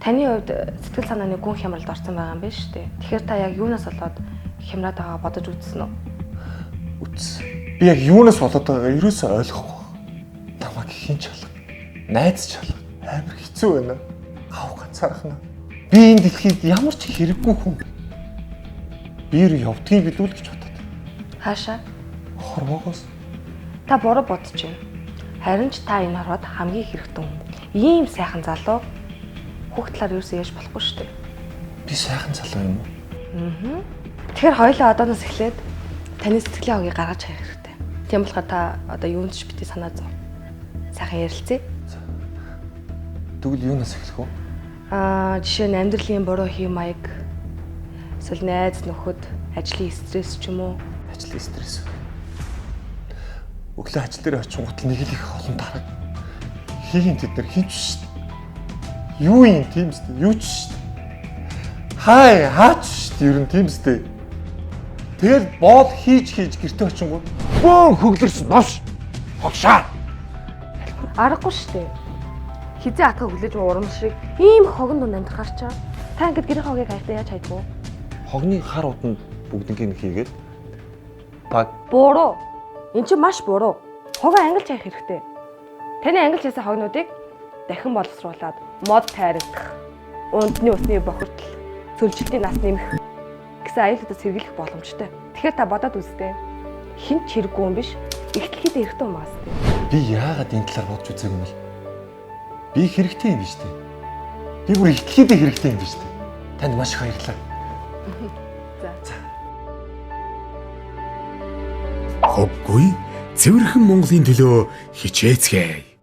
Таны хувьд сэтгэл санааны гүн хямралд орсон байгаа юм байна шүү дээ. Тэгэхээр та яг юунаас болоод хямраад байгаа бодож үзсэн үү? Үтс. Би яг юунаас болоод байгаагаа ерөөсөө ойлгохгүй. Намайг хэн ч алга. Найз ч алга. Амар хэцүү байна. Гав ганцаархна. Би энэ дэлхийд ямар ч хэрэггүй хүн. Би ер явдгийг билүү л гэж бодоод. Хаашаа? Хорвоогоос. Та буруу бодож байна. Харин ч та энэ хорвоод хамгийн хэрэгтэй хүн. Ийм сайхан залуу хүүхд талаар ерөөсөө ярьж болохгүй шүү дээ. Би сайхан залуу юм уу? Тэгэхээр хоёулаа одооноос эхлээд таны сэтгэлийн хогийг гаргаж хаях хэрэгтэй. Тийм болохоор та одоо юунд ч бити санаа зов. Сайхан ярилцъя. Тэгвэл юунаас эхлэх вэ? Жишээ нь амьдралын буруу хэв маяг, эсвэл найз нөхөд, ажлын стресс ч юм уу. Ажлын стресс. Өглөө ажил дээр очингууд л нэг л их олон тараг. Хийн тэд нар хинч шүү дээ. Юу юм тийм үстэй? Юу ч шүү дээ. Хай хаач шүү дээ ер нь тийм үстэй. Тэгэл боол хийж хийж гэрте очингууд бөөн хөглөрсөн новш. Хогшаа. Аргагүй шүү дээ. Хизээ атга хүлээж урам шиг ийм хогон дунд амьдрахаар чаа. Та ингэж гэрийн хогийг хаягдаа яаж хайдгүй? Хогны хар уданд бүгднийг хийгээд баг Буруу. Эн чинь маш буруу. Хогоо ангилж хаях хэрэгтэй. Таны ангилж хийсэн хогнуудыг дахин боловсруулад мод тайрагдах, ундны усны бохирдол, сөлжилтийн нас нэмэх гэсэн аюулуудаас сэргийлэх боломжтой. Тэгэхээр та бодоод үзтээ. Хэн ч хэрэггүй юм биш. Их дэлхийд хэрэгтэй юм аа сте. Би яагаад энэ талаар бодож үзээгүй юм бол? Би хэрэгтэй юм биш үү? Би бүр их дэлхийд хэрэгтэй юм биш үү? Танд маш их баярлалаа. За. Хоггүй цэвэрхэн Монголын төлөө хичээцгээе.